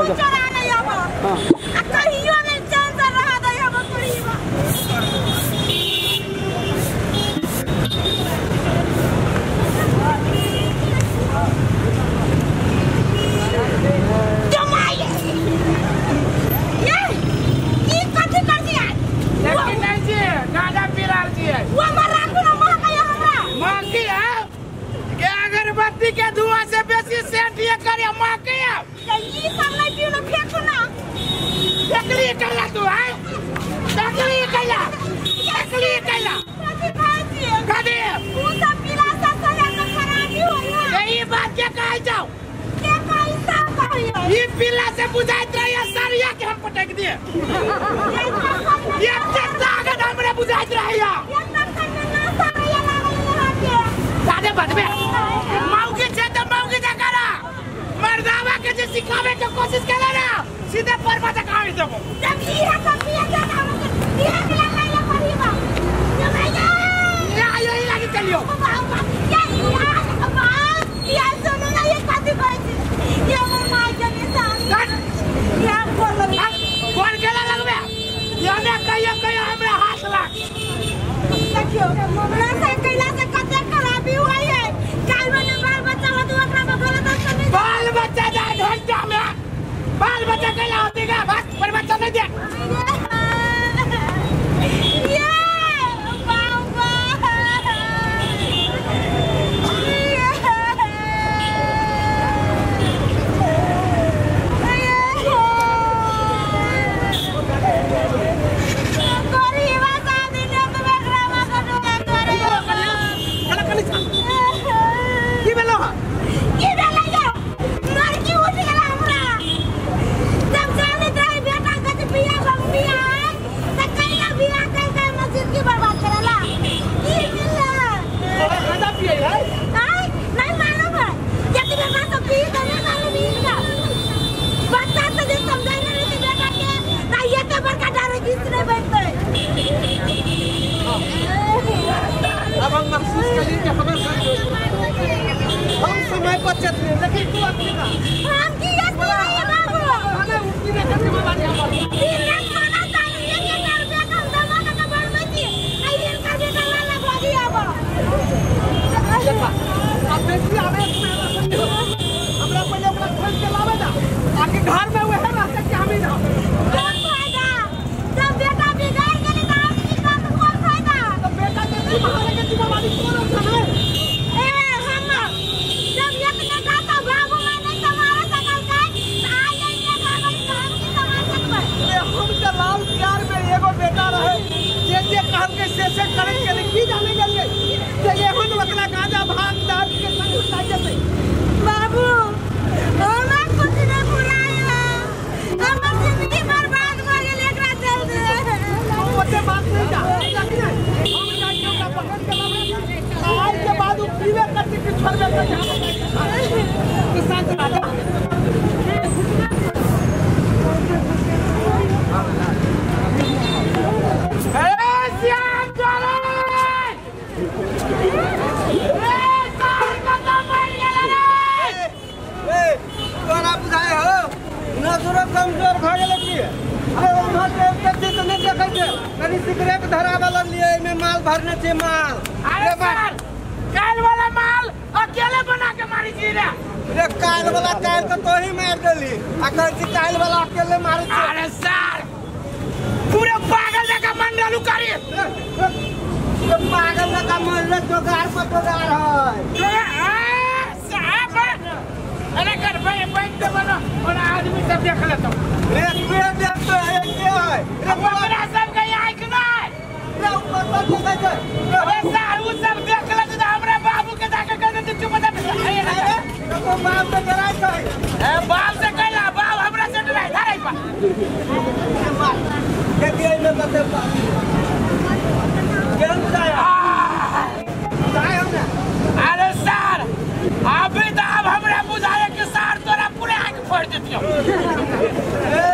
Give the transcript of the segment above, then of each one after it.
जाओ चोरा ले आबो हां आ कहियो ने चैन से रहा दे हम कुड़ीवा जमाई ये ई कथि कर दिया लेकिन नहीं जी गांजा पी रहल छियै वो हमर राखू ना महकैया हमरा महकी है के अगरबत्ती के धुआं से बेसी सेंट ये करे महकी है त ई सब नहीं पीउ ना फेंकू ना देखली कैला तू है देखली कैला देखली कैला कथि कहै छियै कथि उ सब पीला से शरीर में खराबी होय है ई बात के कहै जाओ के कहै सब कहै ई पीला से बुझाइत रहिए सरिया के हम पटक दिए ये ताकत हमरे बुझाइत रहिए सादे बदबे मौगी छे त मौगी जकरा मर्दावा के जे सिखावे के कोशिश केला ना सीधे पर मत काट देबो जब ई है सब पिए के हम इहे के लइला पढ़ीबा जमाइया या यही लागी चलियो बाबा ये बाबा ये सुनो ना ये कथि कहै छी ये हमर माय के निशान ये बोल कोन केला लगबे ये ने कहियो कहियो हमरा हाथ लाग देखियो नशा कैला से कते खराबी होय है काल बने बाल बच्चा होत ओकरा पर गलत असर नहीं बाल बच्चा जाए घंटा में बाल बच्चा कैला होती का बस पर बच्चा नहीं दे ये बाबा गरीबा शादी ने तो बकरा का डोला करे कला कनी छा की भेलो हा की भेलै यौ लड़की उठ गेल हमरा जब जानैत रही बेटा कथी बिया बम्बिया त कैला बिया कह के हमर जिंदगी बर्बाद करेला की मिलला गांजा पिए है आय नहीं मालूम है जति बेटा सब पी त नहीं मालूम इनका बच्चा से जे समझाइने रही बेटा के त ये ते बड़का डर गीत नहीं बैठते अब हम महसूस करिए कि हमर हम समय पर चेतने लेकिन तू अपने का हम की ये सुनाइए बाबू हमें उठी ने के जिम्मेवारी हमर दिन रात खाना चालू एक एक रुपया कम दमा के बढ़बै छी आ इनका बेटा लाला भागी आबो देखा अब बेसी आवेश में हमरा पहले ओकरा खोज के लावे ना आके घर में वह रहते कि हम ही रहो कोन फायदा जब बेटा बिगाड़ गेलै त हम की करब कोन फायदा तो बेटा के संभाले के जिम्मेवारी तोर है ए हम जब एक बेटा तो बाबू मां नहीं संभाल सकल का त आई के बाबू हम की संभाल सकबै अरे हम त लाल प्यार में एगो बेटा रहे जे जे कहल के से करे के लिए की जाने गेलिए जे एहन ओकरा गांजा भांग दारू के संग उठाइ जेतै बाबू हमरा कुछ नहीं बुराई है हमर जिंदगी बर्बाद भ गेल एकरा चलते ओते बात नहीं जा लेकिन हम जाके ओकरा पकड़ के लाबै आज के बाद उ पीवे करते कि छोड़बे करते हम तू शांत रह जा ए श्याम चोरे ए सार कत मर गेल रे ए तोरा बुझाय हो नजरो कमजोर भ गेल की अरे उम्हर से कथी तो नहीं देखै छै कनी सिगरेट धराबे लगलियै एमे माल भरने छै माल अरे सर काल वाला माल अकेले बना के मारी छी रे रे काल वाला काल के तोही मार देली आ कहै छी काल वाला अकेले मारै छै अरे सर पूरे पागल जका मन रहलू करी रे पागल जका मरले जोगार पर जोगार है साहब अरे कर भाई बैठ के बनो और आदमी सब देख लेतो रे तू देखतो है के है रे ओकरा सब के आंख नहीं रे ऊपर पर देखै छै अरे सर उ सब देख लेतो त हमरा बाबू के जाके कह देते चुप जा अरे तो बाप से डराय छै ए बाप से कहला बाप हमरा से डराय धराय पा देखिए एमे कते केहन बुझाय बुझाय हम ना अरे सर अभी तो अब हमरा बुझाए कि सर तोरा पूरे आंख फोड़ देतियो ए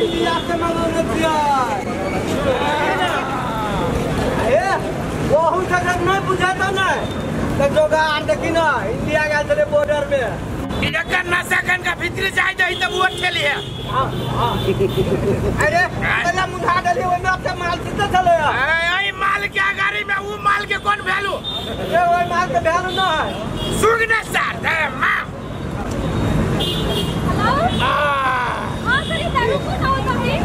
इंडिया से मंगौने छियै ए ओहू जगह नहीं बुझाता ना तो जोगार देखी ना इंडिया गेल छलै बॉर्डर में एकर नशा कन ओकरा भीतर जाय दही तब वो ठेली है। अरे पहला मुंधा देली ओइ में अपने माल कितना चले है। ए माल के गाड़ी में वो माल के कौन वैल्यू? ए ओइ माल के वैल्यू ना है। सुगने सर दे मां। हेलो हां सरिता रुको ना हो तभी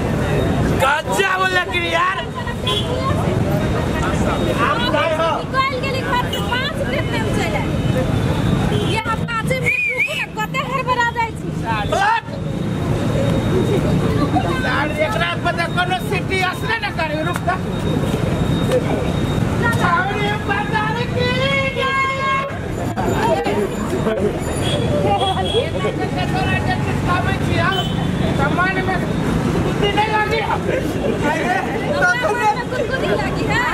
गजब लकड़ी यार। हम जाय हो निकल गेली घर से 5 मिनट में चले। यहाँ 5 मिनट रुकू ना कते हड़बड़ा जाइ छी। सार एकरा पता कोनो सिटी असरे न करे रुक त। अरे पता नहीं की ये तो थोड़ा जल्दी खावे छी हम सामान में बुद्धि नहीं लगी। अरे तो कुछ लगी है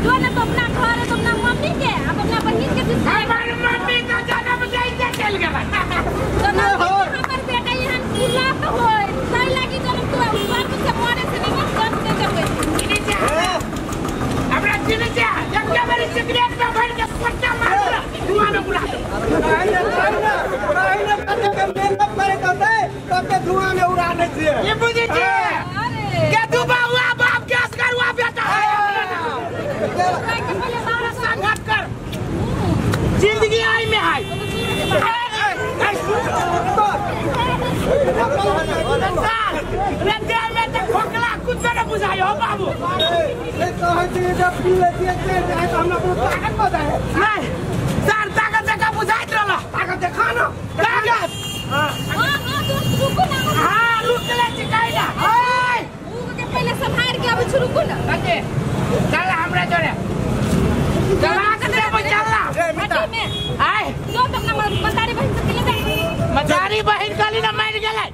जो ना तो अपना घर है तो अपना मम्मी के अब अपना बहन के जिसका हमार मम्मी तो जन्म जाइते चल गेला। तो ना हमर बेटा यहाँ खुला तो होय सही लागी जन्म तो ऊपर से मरे से नहीं बस दे देबै। नीचे हमरा नीचे एक बार सिगरेट में भर के पट्टा मार धुआं में उड़ा दो। काहे ना कते के मेहनत करे तते तते धुआं में उड़ा दै छियै। ये बुझै छी के दुबा हुआ बाप के असगर हुआ बेटा है। संघर्ष कर जिंदगी आई में है। में तो खोखला कुछ न बुझाई हो बाबू। नहीं सर ताकत जगह बुझाइत रहल। ताकत देखा ना ताकत। हां हां दोस्त रुको ना। हां रुक ले चिकाई ना। के पहले संभाल के आबै छी रुको ना। कते चल हमरा जोरे चला के देबो चलना। आय जो तो अपना मतारी बहन से मिले जाए। मतारी बहन काली ना मर गेलै।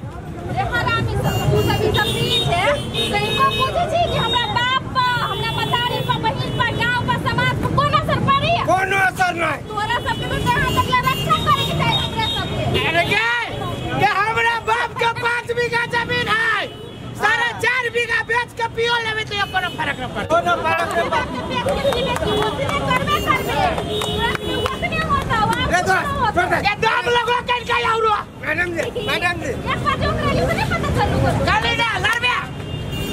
रे हरामी सब तू सब ई सब चीज है कहीं को पूछे छी कि हमरा बाप पर हमरा मतारी पर बहन पर गांव पर समाज पर कोन असर पड़ी? कोनो असर नहीं। तोरा सब के तो जहां तक ला रक्षा करे के चाही हमरा सब के। अरे के हमरा बाप के 5 बीघा जमीन है सारा 4 बीघा बेच के पियो लेबे तो कोनो फर्क न पड़त। कोनो फर्क न पड़त। ये दाम लगो कर के आउरो। मैडम जी मैडम जी एक बार जो करेली नहीं पता चलू को चली ना लड़बे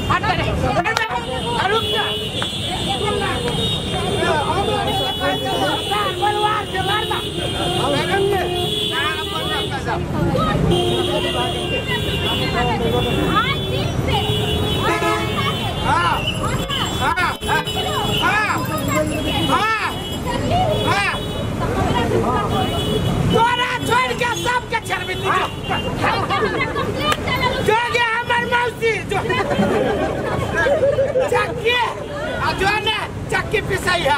हट करे लड़बे रुक जा बलवार से लड़बा। मैडम जी आज दिन से हां हां हां हां हां तोरा छोड़ के सबके छड़बी तू जो गे हमर मौसी जो चक्की आ जो ने चक्की पिसाई है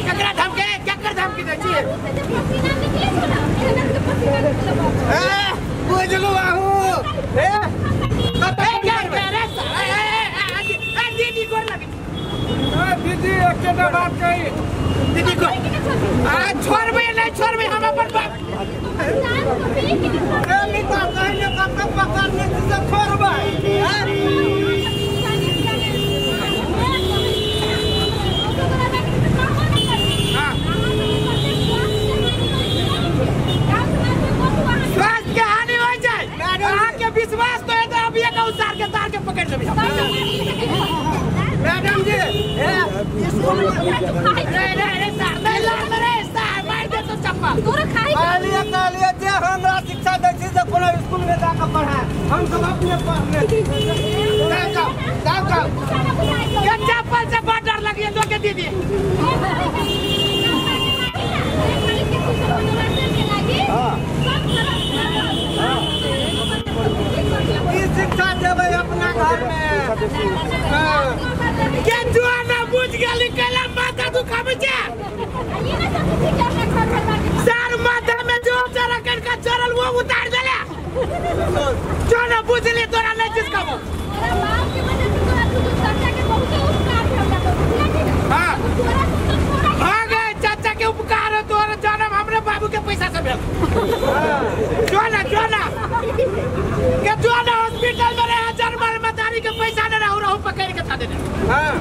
केकरा धमके केकर धमकी दै छी? पसीना निकले छो ना मेहनत के पसीना निकले ए बुझलु आहू ए कते के रे ए ए दीदी गोर लगे। ए दीदी एकटा बात कही दीदी को आ छोड़बे नहीं छोड़बे हम अपन बाप। ए मिता कहने कब पकड़ने से छोड़बे। स्वास्थ्य के हानि हो जाए अहाँ के विश्वास तो है तो अभी एक उतार के तार के पकड़ लेबै। मैडम जी स्कूल में रे रे रे सर नहीं लाल रे सर मार दे तो चप्पल तोरा खाई कहलिए कहलिए जे हमरा शिक्षा दै छी जे कोनो स्कूल में जाके पढ़ाए हम सब अपने पढ़ने जाओ जाओ जाओ जाओ ये चप्पल से बहुत डर लगी दो के दीदी। ई शिक्षा देबै अपना घर में। के जुआना बुझ गेली कैला माथा दुखाबै छै सर माथा में जो चरा कर का चरल वो उतार देले जो ना बुझली तोरा नहीं जिसका वो तोरा बाप के वजह से तोरा तू चाचा के बहुत उपकार हमरा पर बुझला कि ना? हां तोरा तो थोड़ा हां गए चाचा के उपकार हो तोरा जन्म हमरे बाबू के पैसा से भेल। जो ना के जो ना हॉस्पिटल में रहे जन्मल मतारी के पैसा न रहू रहू पकड़ के था देने। हां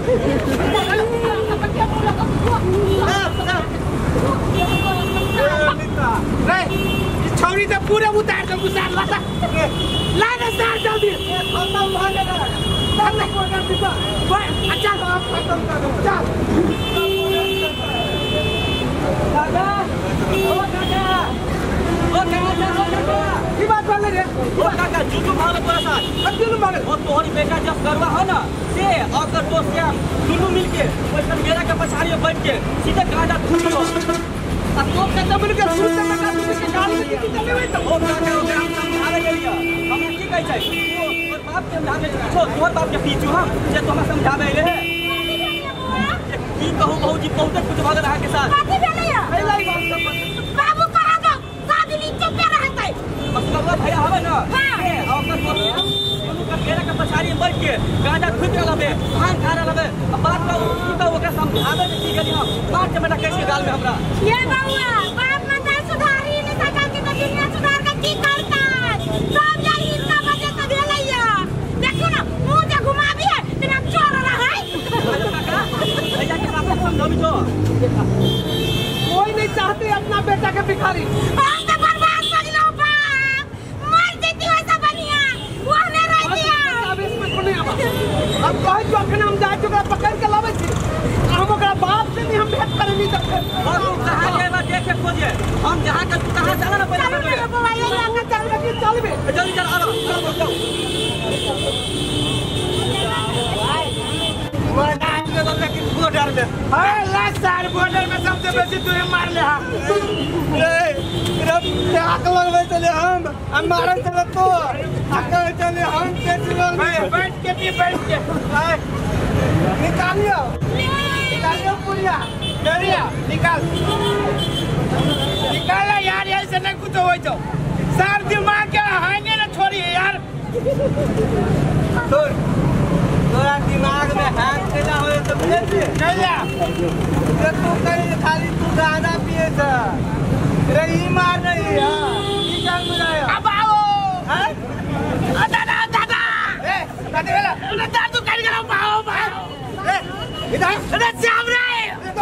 रे ई छौरी त पूरे उतार दे उतार लाता ला दे सार जल्दी खत्म भ गेलै खत्म कर दीपा भाई अच्छा खत्म कर दो चल दादा ओ काका ओ काका ओ काका की बात बोले रे ओ काका जुटू भागल तोरा साथ कथी भागल ओ तोहरी बेटा जब करवा हो ना से और दोस्त श्याम दुनू मिलके ओइसन गेरा के पछाड़ी में बैठ के सीधे गांजा थूक लो आ तो कत मिल के सुन त का तू के गाली के की चलेबै त ओ काका ओकरा हम समझावे गेलियै हमरा की कहै छै ओ तोर बाप के समझावे छो तोहर बाप के पीछू हम जे तो हमरा समझावे अइले हे की कहू भौजी बहुते कुछ भगल अहाँ के साथ कथी भेलैया पहला ही बात सब बाबू कहाँ गो सादिनी चुप रहतै असगरवा भैया हवे ना ए ओकर दोस्त दुनू के गेरा के पछाड़ी में बैठ के गांजा थूक रहल हवे भांग खा रहल हवे आ बात का की कहू ओकरा समझावे के की गेली हम बात के बेटा कैसे गाल में हमरा ये बउआ बाप माता सुधारी नहीं सकल के तो दुनिया सुधार के की करता सब यही इतना वजह से भेलैया देखो ना मुंह जे घुमाबी है तेना चोर रहा है काका भैया के साथ समझाबी छो कोई नहीं चाहते अपना बेटा के भिखारी हम तो बर्बाद हो गेलौ बाप मर जैती वैसा बढ़िया वो ने रह दिया आवेश में को नहीं आवा अब कहै जो अखन हम जाइ छी ओकरा पकड़ के लाबै छी हम ओकरा बाप से नहीं हम भेंट करे नहीं तब फेर और तू कहाँ जाएबा देख के खोजे हम जहाँ के तू कहाँ चला ना पहले चलो ना बउआ ये चलबे चलबे कि चलबे जल्दी चल आलो चलो जाओ लेकिन बॉर्डर में अरे ला सार बॉर्डर में सबसे बेसी तू ही मार ले हा रे रे आग लगबै चले हम आ मारै चले तो आ कहै चले हम पेट्रोल में बैठ के पी बैठ के निकालियो निकालियो पुरिया डरिया निकाल निकाल यार ऐसे नहीं कुछ होई तो सार दिमाग के हांगे ना छोड़ी यार तोर तोरा दिमाग में हाथ केना होय तो बुझै छी कैला जे तू कहीं खाली तू गाना पिए छ रे ई मार रही है ई क्या बुझाया अब आओ हैं दादा दादा ए कथि भेला अरे दादू कर गेलो बाओ बाओ ए इधर अरे श्याम रे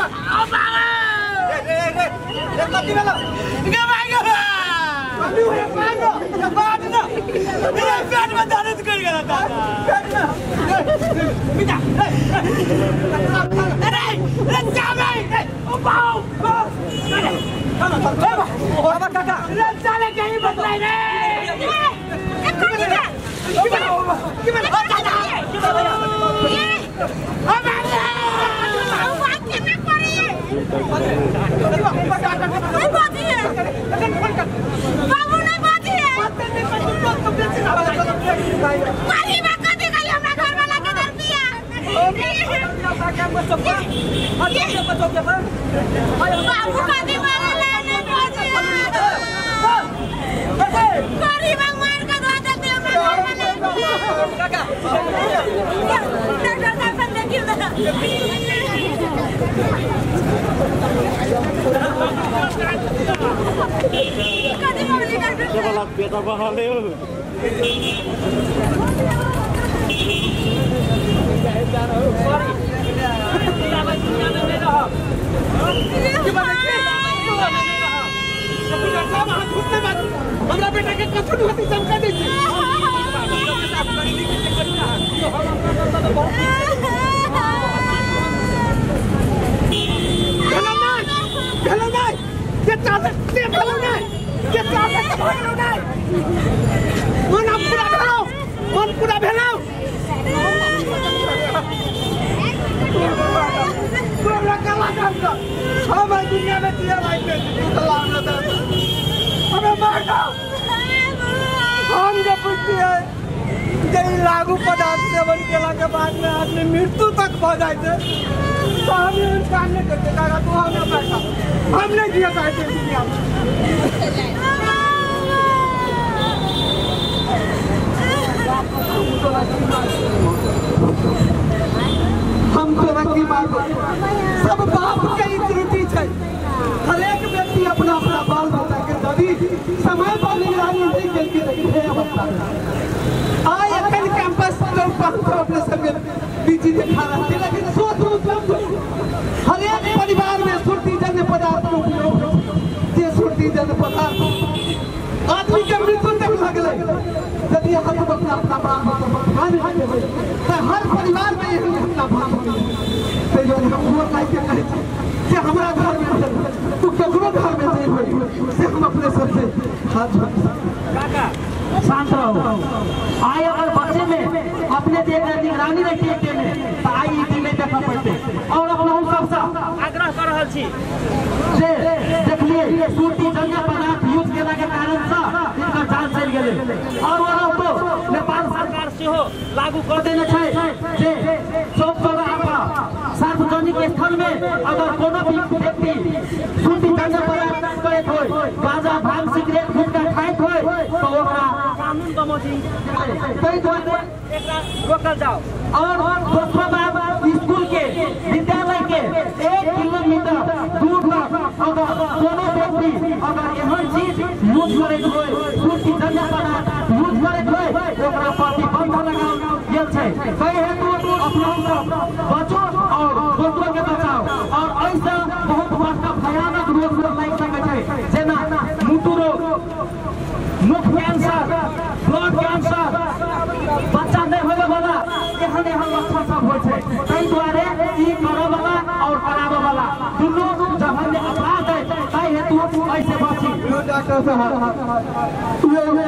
आओ बाओ रे रे रे रे कथि भेला गे भाई गे कथि होय पागो ये बात ना मेरे पेट में दर्द कर गया दादा पेट में मिटा अरे अरे श्याम रे ओ बाओ बाओ अरे चलो चलो बाबा काका रे साले कहीं बदलाई रे ए कथी भेल की भेल ओ दादा की भेल भैया ये ओ बाबा बउआ केना करैया नहीं बाजी है बाबू नहीं बाजी है मारी बा कथी गई हमरा घर वाला के दर पिया बाबू कथी मारला नहीं बाजी है मारी बा मार के धो देते हमरा घर वाला काका डॉक्टर साहब से देखियो ना कथी मारली डॉक्टर साहब हमरा बेटा के कथु नहीं होती चमका दै छी भेलो नहीं भेलो नहीं के चाहते से भेलो नहीं के चाहते से भेलो नहीं मन पूरा भेलो मन पूरा भेलो तोरा काला काम कर हम दुनिया में जिया लाइफ में तू तो लाभ ना हमें मार दो हम जब पूछती है जे ई लागू पदार्थ सेवन केला के बाद में आदमी मृत्यु तक भ जाए छै तो हम एहन काम नहीं करते काका तू हमें पैसा हम नहीं जिया चाहते दुनिया में हम तोरा की मारबो सब बाप के ई त्रुटि छै हरेक व्यक्ति अपना अपना बाल बच्चा के यदि समय पर निगरानी नहीं केलकै तऽ इहे अवस्था आइ एखन कैंपस चौक पर अपने सबके बीची देखा रहल छी लेकिन सोचू समझू हरेक परिवार में सुर्तीजन्य पदार्थ के उपयोग होइ छै जे सुर्तीजन्य पदार्थ आदमी काका शांत रहो। आए अगर बच्चे में अपने देख निगरानी रखिए में तो आई ई में देखा पड़ते और अपना सबसे आग्रह कर रहल छी जे देखलिए सूती जन्य पदार्थ यूज केला के कारण से इनकर जान चलि गेलै। और ओना तो नेपाल सरकार सेहो लागू कर देने छै जे चौक चौराहा पर सार्वजनिक स्थल में अगर कोनो भी व्यक्ति सूती जन्य पदार्थ करैत होय, गांजा भांग सिगरेट गुटखा खाइत होय तो ओकरा कानून बमोजिम ताहि दुआरे एकरा रोकल जाओ। और दोसरो बात, स्कूल के विद्यालय के 1 किलोमीटर दूर तक अगर कोनो व्यक्ति अगर एहन चीज यूज करैत होय, सूती जन्य पदार्थ यूज करैत होय, ओकरा प्रतिबंध लगाओल गेल छै। ताहि हेतु अपना सब बचो और दोसरो के बचाओ। और एहिसँ बहुत बड़का भयानक रोग सब लागि सकै छै, जेना मुटु रोग, मुख कैंसर, ब्लड कैंसर, बच्चा नहीं होवे वाला, एहन एहन लक्षण सब होइ छै। ताहि दुआरे ई करऽ वाला और कराबऽ वाला दुनू जघन्य अपराध है, ताहि हेतु एहिसँ बची। डॉक्टर साहब हम जेना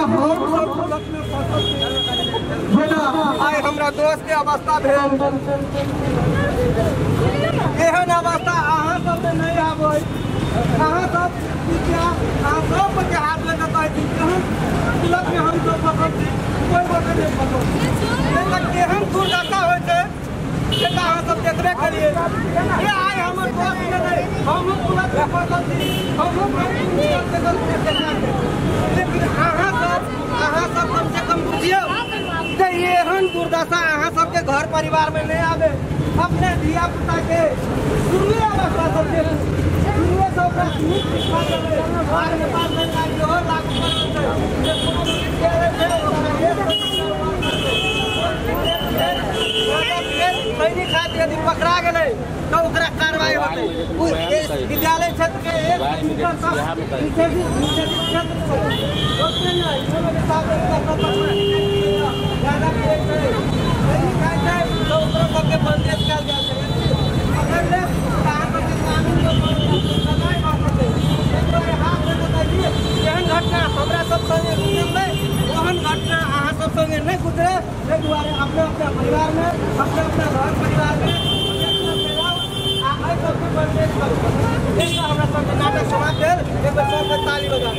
हम सब जेना आइ हमरा दोस्त के अवस्था भेल, एहन अवस्था अहाँ सबके नहीं आबै। अहाँ सब अहाँ सबके हाथ लऽ कहै छी केहन तिलक में हम सब फसल छी, कोई गोटे नहीं फसल। केहन दुर्दशा होइ छै सेटा अहाँ सब देखबे करिए। ये आइ हमर दोस्त नहि, हमहूँ तिलक में फसल छी, हमहूँ लेकिन अहाँ सब कम से कम बुझियौ जे एहन दुर्दशा अहाँ सबके घर परिवार में नहीं आबे। अपने धिया पुता के शुरुए अवस्था सब देखू, शुरुए से ओकरा नीक शिक्षा देबै। बाहर नेपाल सरकार इहो लागू करल छै जे कोनो खैनी खाइत यदि पकड़ा गेलै तऽ ओकरा कार्रवाई होतै। विद्यालय क्षेत्र के 1 किलोमीटर तक निषेधित क्षेत्र छै, ओतने नहि कोनो भी ज्यादा पियै छै, खैनी खाइ छै तऽ ओकरो सबके बंदेज कयल जाइ छै। अगर लेब तऽ अहाँ सबके कानून सजाय भऽ सकै। एहि दुआरे हाथ लऽ कऽ कहै छी एहन घटना हमरा सब संगे गुजरलै, ओहन घटना अहाँ सब संगे नहि गुजरे। ताहि दुआरे अपना अपना परिवार में, अपना अपना घर परिवार में आ एहि सबके बंदेज करू। एकटा हमरा सबके नाटक समाप्त भेल, एक बेर सबके ताली बजा।